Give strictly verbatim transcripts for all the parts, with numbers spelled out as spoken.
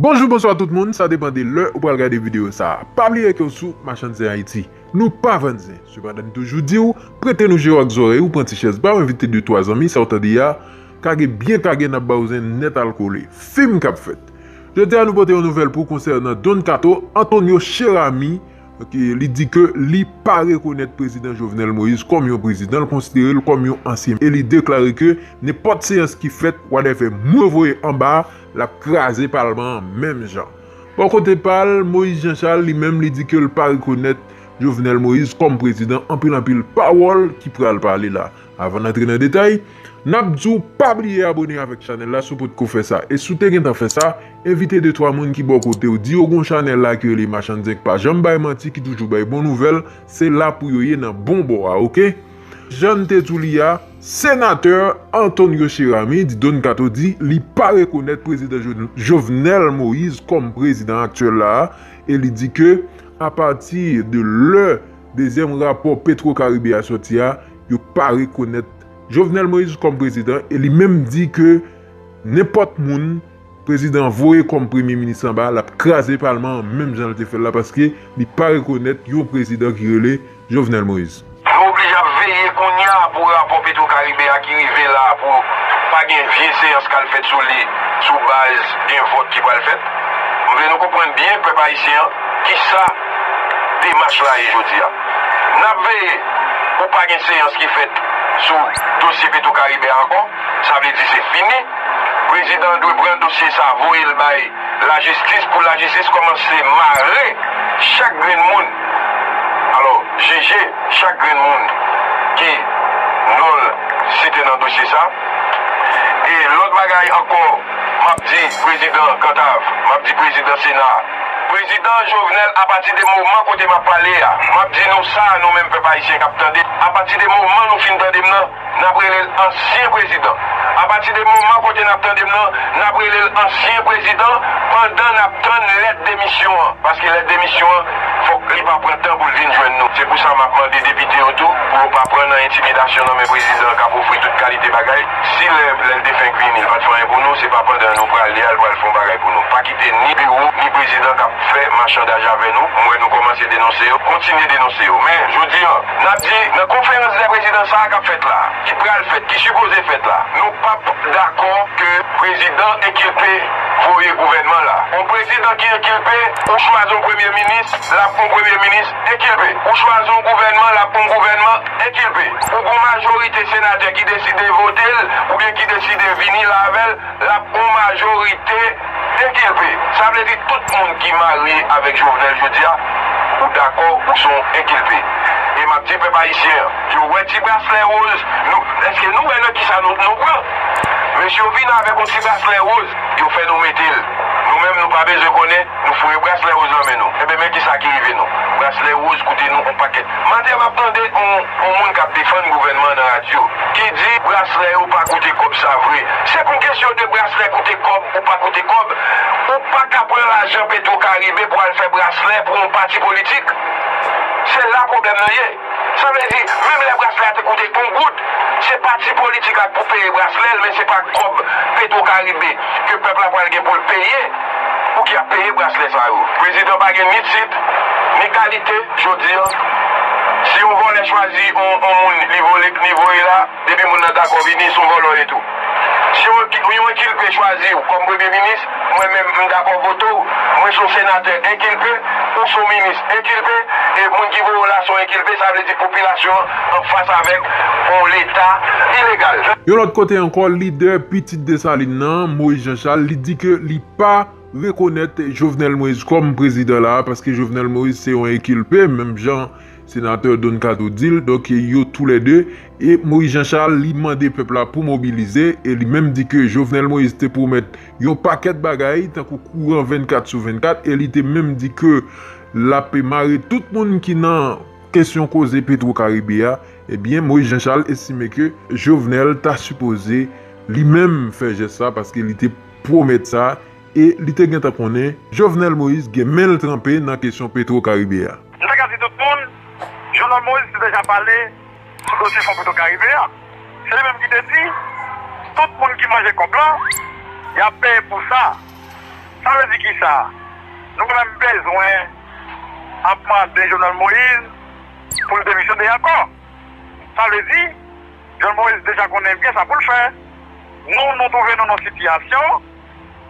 Bonjou, bonswa tout moun, sa depann de lè ou pral gade videyo sa a. Pa bliye ke w sou Machann Zen Ayiti. Nou pa vann zen. Sepandan, n toujou di w, prete nou je w ak zòrèy ou, pran ti chèz ba w, envite de twa zanmi, sa w tande a, kage byen kage, n ap ba w zen nèt al kole. Fim k ap fèt. Jodi a, nou pote yon nouvèl pou w konsènan Don Kato, Antonio Cheramy, ki li di ke li pa rekonèt prezidan Jovenel Moïse kòm yon prezidan, l konsidere l kòm yon ansyen. E li deklare ke nenpòt seyans ki fèt, whatever, mwen voye anba a, l ap kraze palman an menm jan. Bò kote pa l, Moïse Jean Charles, li menm, li di ke l pa rekonèt Jovenel Moïse kòm prezidan, anpil anpil pawòl ki pral pale la. Avan n antre nan detay, n ap di w pa bliye abòne avèk chanèl la si w potko fè sa. E si w te gentan fè sa, envite de twa moun ki bò kote w, di yo gon chanèl la ki rele Machann Zen k pa janm bay manti, ki toujou bay bon nouvèl, se la pou yo ye nan bon bò a, oke? Jan n te di w li a, senatè Antonio Cheramy di Don Kato di li pa rekonèt prezidan Jo-, Jovenel Moïse kòm prezidan aktyèl la a, e li di ke apati de lè dezyèm rapò Petro Caribe a sòti a, yo pa rekonèt Jovenel Moïse kòm prezidan, e li menm di ke nenpòt moun prezidan an voye kòm premye minis anba, l ap kraze palman an menm jan l te fè l la, paske li pa rekonèt yon prezidan ki rele Jovenel Moïse. Nou oblije ap veye kounye a pou rapò Petro Caribe a ki rive la, pou pa gen vye seyans k al fèt sou li, sou baz gen vòt ki pral fèt. M vle nou konprann byen, pèp ayisyen an, kisa demach la ye jodi a. N ap veye pou pa gen seyans ki fèt sou dosye Petro Caribe a ankò. Sa vle di se fini. Prezidan an dwe pran dosye sa, voye l bay lajistis, pou lajistis kòmanse mare chak grenn moun. Alò, jije chak grenn moun ki non l site nan dosye sa. E lòt bagay ankò, m ap di prezidan Kantav, m ap di prezidan Sena, prezidan Jovenel, apati de moman kote m ap pale a, m ap di nou sa, nou menm pèp ayisyen k ap tande, apati de moman nou fin tande m nan, n ap rele l ansyen prezidan. Apati de moman kote n ap tande m nan, n ap rele l ansyen prezidan pandan n ap tann lèt demisyon an. Paske lèt demisyon an, fòk li pa pran tan pou l vin jwenn nou. Se pou sa m ap mande depite yo tou, pou yo pa pran nan entimidasyon nan men prezidan k ap ofri tout kalite bagay. Si lè, lè l te fenk vini, l pa t fè anyen pou nou, se pa pandan nou prale a, l pral fè yon bagay pou nou. Pa kite ni biwo, ni prezidan k ap fè machandaj avè nou. M wè nou kòmanse denonse yo. Kontinye denonse yo. Men, jodi a, n ap di, nan konferans dè prezidan sa a k ap fèt la, ki pral fèt, ki sipoze fèt la, nou p ap dakò ke prezidan enkilpe voye gouvènman la. Yon prezidan ki enkilpe, ou chwazi yon premye minis, l ap yon premye minis enkilpe. Ou chwazi yon gouvènman, l ap yon gouvènman enkilpe. Ou gon majorite senatè ki deside vote l, oubyen ki deside vini la avè l, l ap yon majorite enkilpe. Sa vle di tout moun ki marye avèk Jovenel jodi a, ou dakò, ou se yon enkilpe. E m ap di pèp ayisyen an, yo wè ti braslè woz, nou, èske nou wè nan kisa nou, nou pran? Mesye yo vin avèk yon ti braslè woz, yo fè nou mete l. Nou menm, nou pa bezwen konnen, nou foure braslè woz nan men nou. Enben, men kisa ki rive nou. Braslè woz koute nou yon pakèt. Maten, m ap tande yon, yon moun k ap defann gouvènman nan radyo, ki di braslè yo pa koute kòb, sa vre. Se pou kesyon de braslè koute kòb ou pa koute kòb, ou pa ka pran lajan Petro Caribe pou al fè braslè pou yon pati politik. Se la pwoblèm nan ye. Sa vle di, menm lè braslè a te koute yon goud, se pati politik la k pou peye braslè l, men se pa kòb Petro Caribe ke pèp la pral gen pou l peye, pou ki ap peye braslè sa yo. Prezidan pa gen ni tit, ni kalite, jodi a. Si yon vòlè chwazi yon, yon moun, li vole, li voye la, depi moun nan dakò vini, se yon vòlò li ye tou. Si yon, yon enkilpe chwazi w kòm premye minis, mwen menm, m dakò vote w. Mwen se yon senatè enkilpe, ou se yon minis enkilpe, e moun ki voye w la se yon enkilpe, sa vle di popilasyon an anfas avèk yon leta ilegal. Yon lòt kote ankò, lidè Pitit Desalin nan, Moïse Jean Charles, li di ke li pa rekonèt Jovenel Moïse kòm prezidan la, paske Jovenel Moïse se yon enkilpe, menm jan senatè Don Kato di l, donk yo toulède. E Moïse Jean Charles, li mande pèp la pou mobilize, e li menm di ke Jovenel Moïse te pwomèt yon pakèt bagay, tankou kouran vennkat sou vennkat, e li te menm di ke l ap mare tout moun ki nan kesyon koze Petro Caribe a. Ebyen, Moïse Jean Charles estime ke Jovenel ta sipoze li menm fè jès sa, paske li te pwomèt sa, e li te gentan konnen Jovenel Moïse gen men l tranpe nan kesyon Petro Caribe a. M ta ka di tout moun, Jovenel Moïse te deja pale sou dosye fon Petro Caribe a. Se li menm ki te di, tout moun ki manje kòb la, y ap peye pou sa. Sa vle di kisa? Nou pa menm bezwen ap mande Jovenel Moïse pou l demisyone ankò. Sa vle di, Jovenel Moïse deja konnen byen sa pou l fè. Nou, nou twouve nou nan sitiyasyon.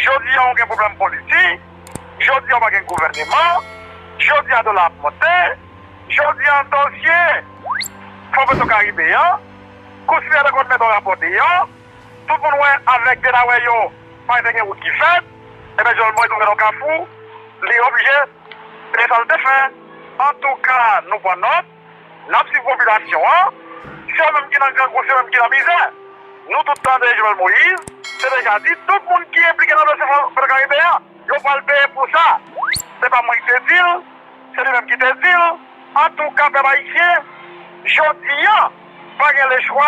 Jodi a, ou gen pwoblèm politik. Jodi a, ou pa gen gouvèneman. Jodi a, dola ap monte. Jodi a, dosye Fò Petro Karibe an, Kou Siperyè dè Kont mete yon rapò deyò. Tout moun wè avèk Delaware yo, pa te gen wout ki fèt. Ebyen, Jovenel Moïse tonbe nan kafou, li oblije peye sa l te fè. Antouka, nou pran nòt, n ap swiv popilasyon an. Se yo menm ki nan grangou, se yo menm ki nan mizè. Nou tout tande Jovenel Moïse te deja di tout moun ki enplike nan dosye Fò Petro Karibe an, yo pral peye pou sa. Se pa mwen ki te di l, se li menm ki te di l. Antouka, pèp ayisyen, jodi a, pa gen lechwa,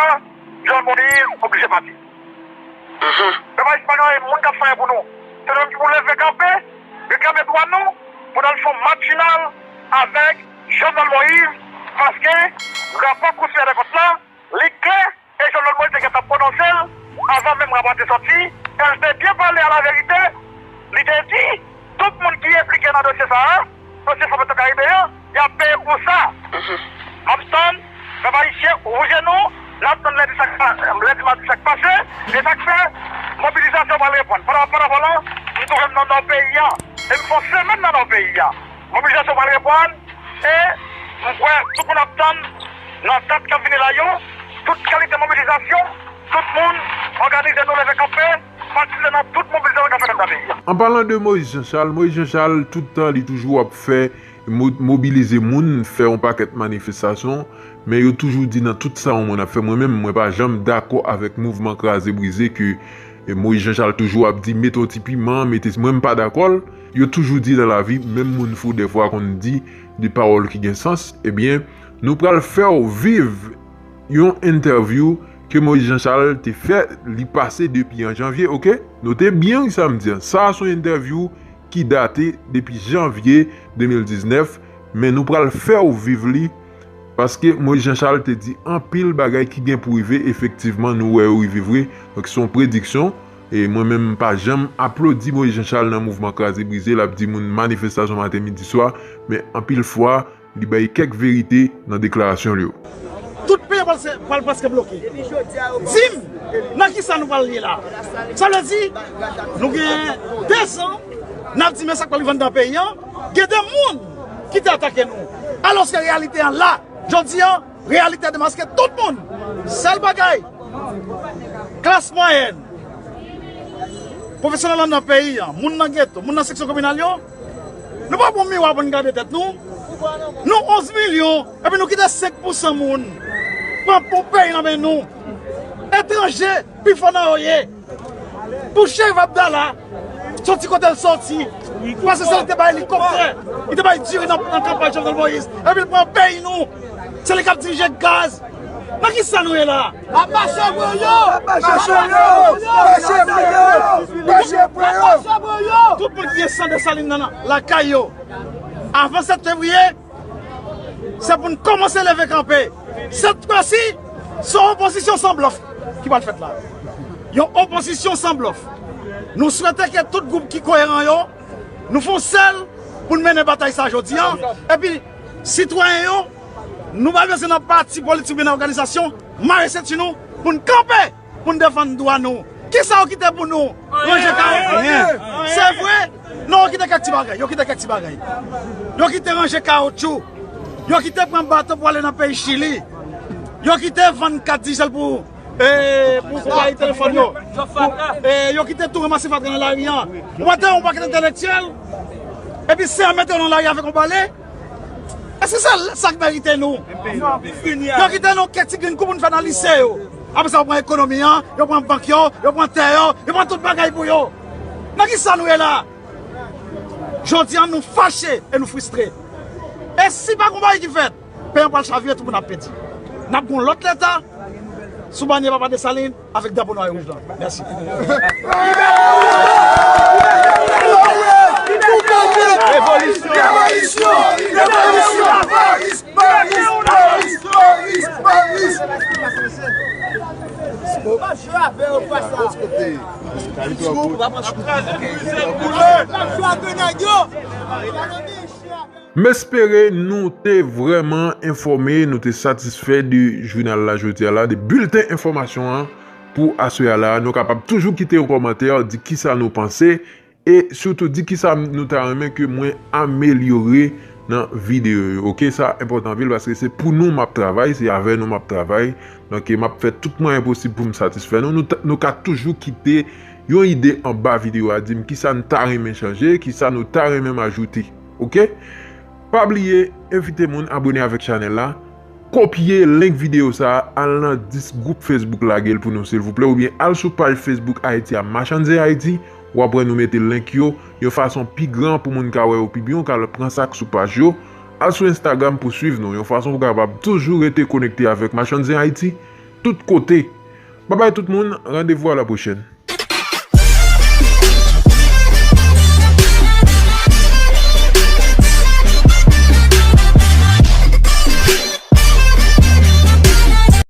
Jovenel Moïse oblije pati. Pèp ayisyen pa gen anyen moun k ap fè anyen pou nou. Se nou menm ki pou leve kanpe, reklame dwa nou, pou n al fè yon match final avèk Jovenel Moïse, paske rapò Kou Siperyè dè Kont la, li klè, e Jovenel Moïse te gentan pwononse l avan menm rapò a te sòti, e l te byen pale a la verite, li te di, tout moun ki enplike nan dosye sa a, dosye Fò Petro Karibe an, y ap peye pou sa. M ap tann, pèp ayisyen, wouje nou, n ap tann lendi sa k pa, lendi madi sa k pase, e sa k fè, mobilizasyon pral reprann. Pandan, pandan, pandan, m twouve m nan nò peyi a, e m fè yon semèn nan nò peyi a. Mobilizasyon pral reprann, e m kwè tout moun ap tann nan dat k ap vini la yo, tout kalite mobilizasyon, tout moun òganize nou leve kanpe, patisipe nan tout mobilizasyon k ap fèt anndan peyi a. An palan de Moïse Jean Charles, Moïse Jean Charles, tout tan, li toujou ap fè mo-, mobilize moun, fè yon pakèt manifestasyon, men yo toujou di nan tout sa yon moun ap fè. Mwen menm, mwen pa janm dakò avèk mouvman kraze brize ke, e, Moïse Jean Charles toujou ap di, mete yon ti piman, mete, mwen m pa dakò l. Yo toujou di nan lavi, menm moun fou dèfwa konn di de pawòl ki gen sans. Ebyen, nou pral fè w viv yon entèvyou ke Moïse Jean Charles te fè, li pase depi an janvye, oke? Note byen wi sa m di an. Sa a se yon entèvyou ki date depi janvye de mil diznèf, men nou pral fè w viv li, paske Moïse Jean Charles te di anpil bagay ki gen pou rive, efektivman, nou wè yo rive vre. Donk, se yon prediksyon, e mwen menm, m pa janm aplodi Moïse Jean Charles nan mouvman kraze brize, l ap di moun manifestasyon maten, midi, swa, men anpil fwa, li bay kèk verite nan deklarasyon l yo. Tout peyi a pral se, pral prèske bloke. Di m, nan kisa nou pral ye la? Sa vle di, nou gen dezan, n ap di men sa k pral rive anndan peyi an, gen de moun ki te atake nou. Alòske reyalite an la, jodi an, reyalite a demaske tout moun. Sèl bagay, klas mwayèn, pwofesyonèl anndan peyi an, moun nan geto, moun nan seksyon kominal yo, nou pa pran miwa pou n gade tèt nou. Nou onz milyon, epi nou kite senk pousan moun pran pou peyi nan men nou. Etranje, pi fò nan yo ye. Pou Cheriv Abdala, soti kote l soti, pase sa li te bay elikoptè, li te bay diri nan, nan kanpay Jovenel Moïse, epi l pran peyi nou. Se li k ap dirije gaz. Nan kisa nou ye la? Ap mache pran yo! Ap mache pran yo! Mache pran yo! Mache pran yo! Tout moun ki gen san Desalin nan lakay yo, avan sèt fevriye, se pou n kòmanse leve kanpe. Sèt fwa si, se yon opozisyon san blòf ki pral fèt la. Yon opozisyon san blòf. Nou swete ke tout gwoup ki koyeran yo, nou fè yon sèl pou n mennen batay sa jodi an. Epi, sitwayen yo, nou pa bezwen nan pati politik oubyen nan òganizasyon, mare senti nou pou n kanpe, pou n defann dwa nou. Kisa yo kite pou nou? Ranje kawo? Anyen. Se vre? Non, yo kite kèk ti bagay. Yo kite kèk ti bagay. Yo kite ranje kawotchou. Yo kite pran bato pou ale nan peyi Chili. Yo kite vann kat dijitèl pou, e, pou konpayi telefòn yo. Pou, e, yo kite tou ranmase fatra nan lari an. Ou pa te wè yon pakèt entèlektyèl? Epi se an mete yo nan lari avèk yon bale? Èske se sa k merite nou? Yo kite nou kèk ti grenn kou pou n fè nan lise yo. Apre sa, yo pran ekonomi an, yo pran bank yo, yo pran tè yo, yo pran tout bagay pou yo. Nan kisa nou ye la? Jodi an, nou fache e nou fristre. E si pa gon bagay ki fèt, peyi an pral chavire, tout moun ap pèdi. N ap gon lòt leta sou banyè Papa Desalin avèk drapo nwa e wouj la. Mèsi. Revolisyon! Revolisyon! Revolisyon! Maris! Maris! Maris! Maris! M espere nou te vrèman enfòme, nou te satisfè de jounal la jodi a la, de bilten enfòmasyon an pou aswè a la. Nou kapab toujou kite yon kòmantè, di kisa nou panse, e sitou di kisa nou ta renmen ke mwen amelyore nan videyo yo. Oke, sa enpòtan anpil paske se pou nou m ap travay, se avè nou m ap travay. Donk, m ap fè tout mwayen posib pou m satisfè nou. Nou, ta- nou ka toujou kite yon ide anba videyo a, di m kisa n ta renmen chanje, kisa nou ta renmen m ajoute. Oke? Pa bliye, envite moun abone avèk chanèl la, kopye link videyo sa a, al nan dis gwoup Facebook, lage l pou nou silvouplè, oubyen al sou paj Facebook Ayiti a, Machann Zen Ayiti, w ap wè nou mete link yo, yon fason pi gran pou moun ka wè yo pi byen, ou ka pran sa k sou paj yo, al sou Instagram pou swiv nou, yon fason pou kapab toujou rete konekte avèk Machann Zen Ayiti, tout kote. Babay tout moun, randevou a la pwochèn.